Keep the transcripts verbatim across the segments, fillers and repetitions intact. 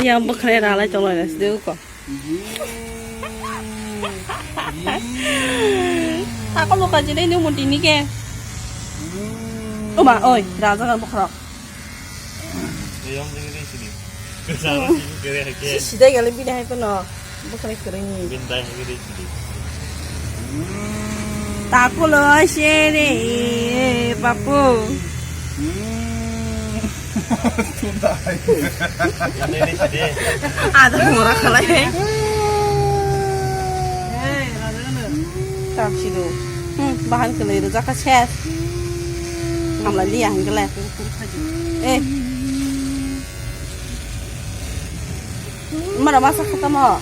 Yang bwkhwnai ralai tonglaina side uko. Tako luka jilai ni muti ni ke. Oma, oi, raja kan bwkhwrok. Sidai gali bini hai kono. Bwkhwnai kwrwini. Takulo sere, bapu. Ada mura khalai. Tam sido. Hmm, bahan kwlwi rwjak kha ses. Hamla liya hingkle. Eh. Mara masa khatamo.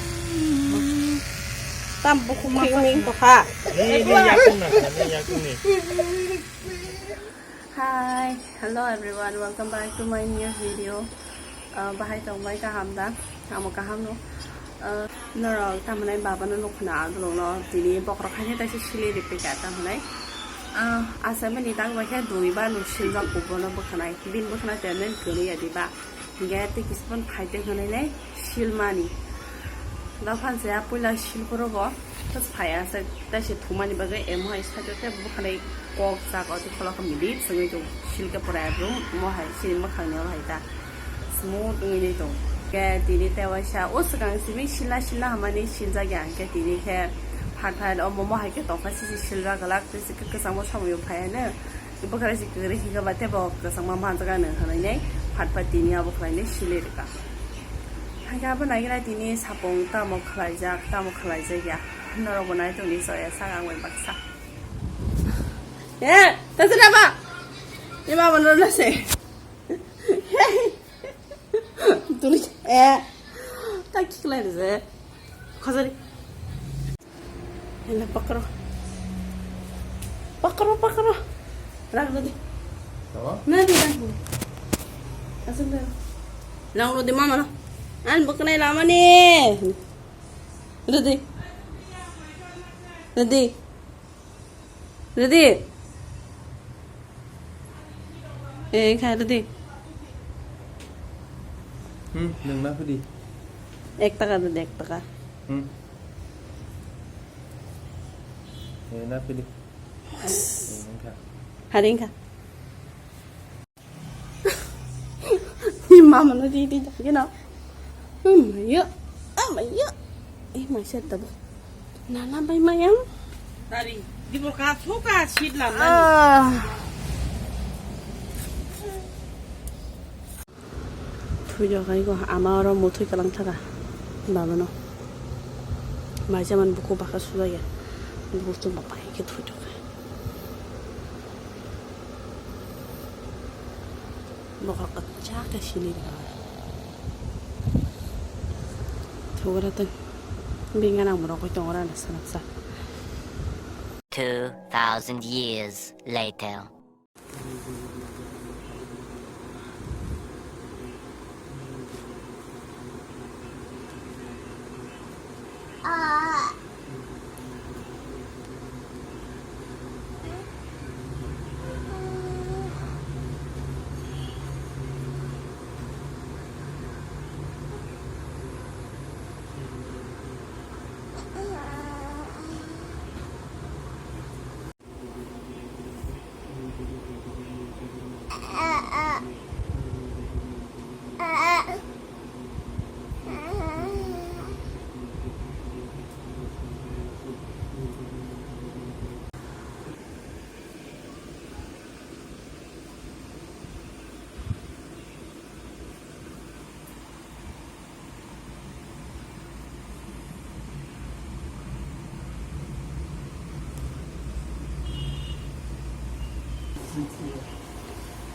Tam bukhuk khik ming tokha. Hi, hello everyone, welcome back to my new video. Uh, bahai tong bai kaham da? Amo kaham no. Uh, norok tamani baba no nukhna adulung no tini bokrok haini taisa sili ripika tamani. Uh, asa mani tang bai khe dui ba no siljak kubo no bwkhanai. Bin bwkhanai temen kwrwi ya diba. Hinkhe tei kisipon phaiteng hwnwi nai silmani. Dophan se a puila silphuru bo, tas phai asa taisa thumani bagwi emo hai side o tei bwkhanai kok jak o tei khulokha mili swngwi tong. Silkhe pura room mo hai sini mwkhangni o hai ta smooth wngwi nai tong. Hinkhe tini tei waisa o swkang simi silna silna hamani siljak ya hinkhe tini khe phat phat o momo hai khe tongkha sisi silra glak tei se kwchangma somoi o phai ano. Bwkha se kwrwi hinkhe ba tei bo kwchangma manjak ano hwnwi nai phat phat tini abo khlainai sili rwkha. Hinkhe abo naigra tini sapung tamo khlaijak, tamo khlaijak ya. Norok bo nai tongdi soya sak ang bai baksa. Eh, tase na ba? Ni ma bono na se. Tuli, eh. Ta ki khlai se. Khajari. Ela pakro. Pakro, pakro. Rang rodi. Apa? Nanti rang. Asal dah. Rang rodi mama lo. An buknai lama ni. Rodi. Rodi. Rodi. Eh, kha rodi. Hmm, nang na pudi. Ek taka rodi, ek taka. Hmm. Eh, na pudi. Eh, nang kha. Haring kha. Ni mama no di di da gino. Amaya, amaya. Eh, mai set tabo. Nana bai mayang. Dari, di bo ka thoka sit la na. Ah. Thujo kai go ama oro muthwi kalang thaka. Baba no. Mai jaman buku baka suda ya. Buku tu bapai ke thujo kai. Bokhorok kwchak khe sini rwkha. Thugra tei bini gana borok bai tongo rana sanaksa. Two thousand years later.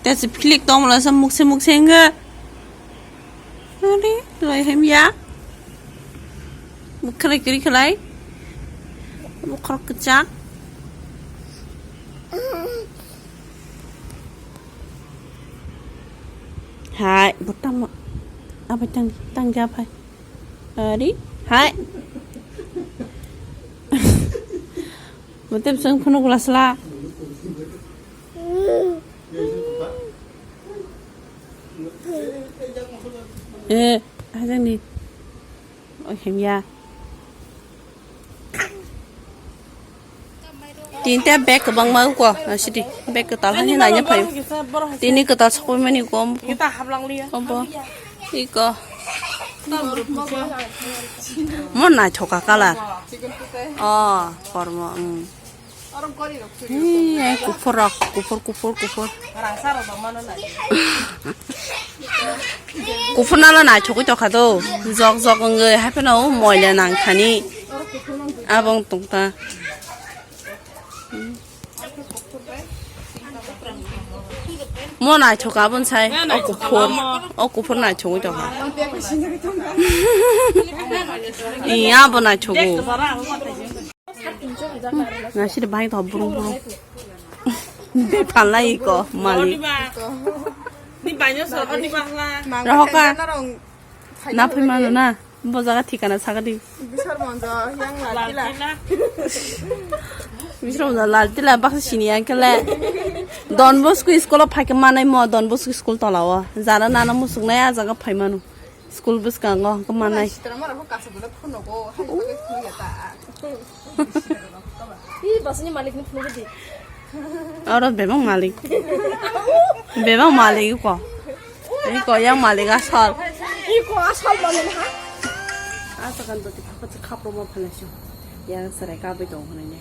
Tesi philik tongmala sa mukse mukse wngkha. Ari, lai hem ya. Bwkhwrai kwrwi khlai. Bokhorok kwchak. Hai, botang ma. Abai tang, tang ja phai. Ari, hai. Botem sang phunuk lasla. Eh. Hajani. Oh, himya. Tinta bag kwbangma uko, sidi bag kwtal hani naina phai. Tini kwtal sokoi mani kom. Kita hablang liya. Kombo. Iko. Mo naithoka color. Oh, kormo. Hmm. Hei, kuphur rok, kuphur, kuphur, kuphur. Kuphur nalo naithogwi tongkha do. Jok jok wngwi, haiphano moila nangthani. Abo wng tongkha. Mo naithok aboni sai, o kuphur, o kuphur naithogwi tongkha. Iya, abo naithogo. Ngasiri bai to burung burung. Bepal lai ko malik. Ni banyo so, ni bahla. Rohoka. Na phai mano na. Bo jaga thikana sagadi. Bisar monjo yang laltila. Bisar monjo laltila baksa sini angkele. Don Bosco school o phaikhe manai mo Don Bosco school tolao. Jara nana musuknai a jaga phai mano. School bwskango hwnkhe manai. Sitra mara bo kasu bole phunugo, hai bagwi phunuya ta. Ih, basini malik ni phunugo di. Oro bebak malik. Bebak malik ko. Iko yang malik asal. Iko asal malik ha? Asa kan to tipa ko khapro ma phalasyo. Yang serai ka bai tong hwnai ne.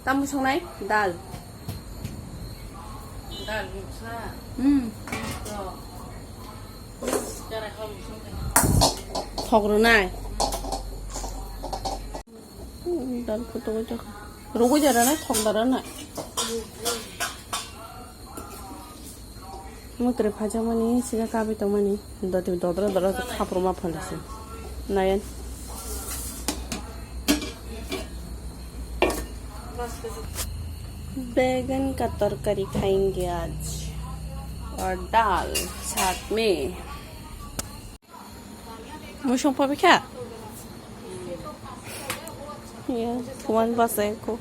Tam songnai dal. Dal muksa. Hmm. To. Thok rwnai. Hmm, dal photo ko jak. Rugui jara nai, thok dara nai. Mutre phajakmani, sida kabi tongmani. Doti dodra dodra khapro ma phalasi. Nayan. बैगन का तरकारी खाएंगे आज और दाल साथ में। Musung pabikha? Ya, kuman basa ko.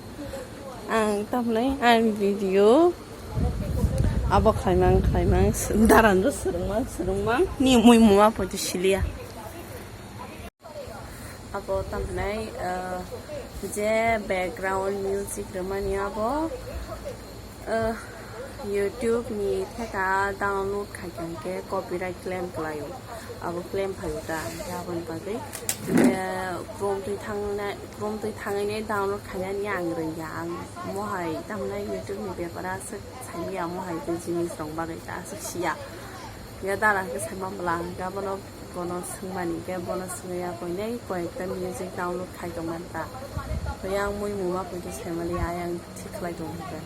Ang tamnai ang video. Abo khlaimang khlaimang daran ro swrwngmang swrwngmang ni mui muma poito siliya. Abo tamnai, eh, je background music rwmani abo, eh, YouTube ni theka download khai kha hwnkhe copyright claim kwlaio. Abo claim phaio ta, hwnkhe aboni bagwi, eh, Chrome twi thangnai, Chrome twi thangwi download khainani ang rwngya, ang mohai tamnai YouTube ni bepara aswk saimanya, mohai tei jinis rok bagwi ta aswk siya. Hwnkhe dara hwnkhe saima bwla hwnkhe abono bono swngmani hwnkhe bono swngwi ya koinai koyekta music download khai tongmani ta. Hwnkhe ang mui muma poito saimali ayang thik khlai tongo hwnkhe.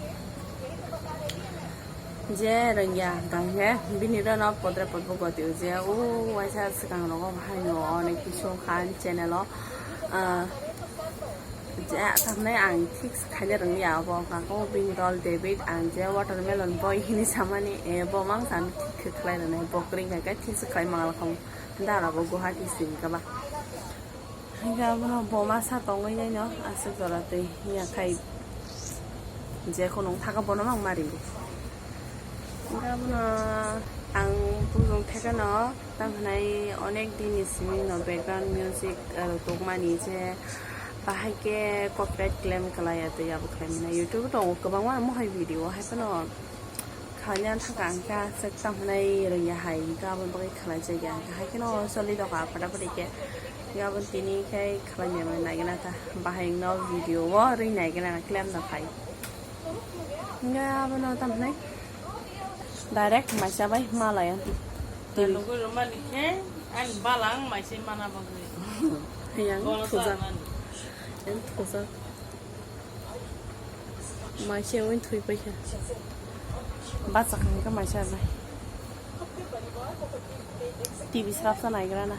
Je rwngya hwnkha hwnkhe bini rano podre podbo gotio je o waisa swkang rogo haino onek kisu khan channel o, ah, Je, tamni ang thik se khaina rwngya, abo wngkha khe bini role David, ang je watermelon boy hini samani, eh, bo mang sano thik khe khlai rwnai, bo kwrwng kha khe thik se khlai mangla khamu, dara bo Guwahati sini khe ba. Hingkhe abono bo masa tongwi naino aswk jora twi ya khai je khunung thaka bono mang mari. Hingkhe abono ang bujong thekeno. Tamo hwnai onek din ni simi no background music, eh, tongmani je bahai khe copyright claim kwlai ya tei abo khlai mwnai. YouTube tongo kwbangma mohai video hai phano khlaina thangkha ang khe aswk tamo hwnai rwngya hai hwnkhe aboni bagwi khlai jakya hwnkhe hai kheno choli dokha phatai phatai khe. Hwnkhe aboni tini khe khlai maya maya naigwna ta bahai wngno video o rwi naigwna claim no khai. Hwnkhe abono tamo hwnai. Direct maisa bai malaya. Nugui rwmani khe ani balang maisai mana bagwi. Yang bono thujak. Sanani. Yang thujak. Maisai wng thui paikha. Bachakha hwnkhe maisa bai. T V srapsa naigra na.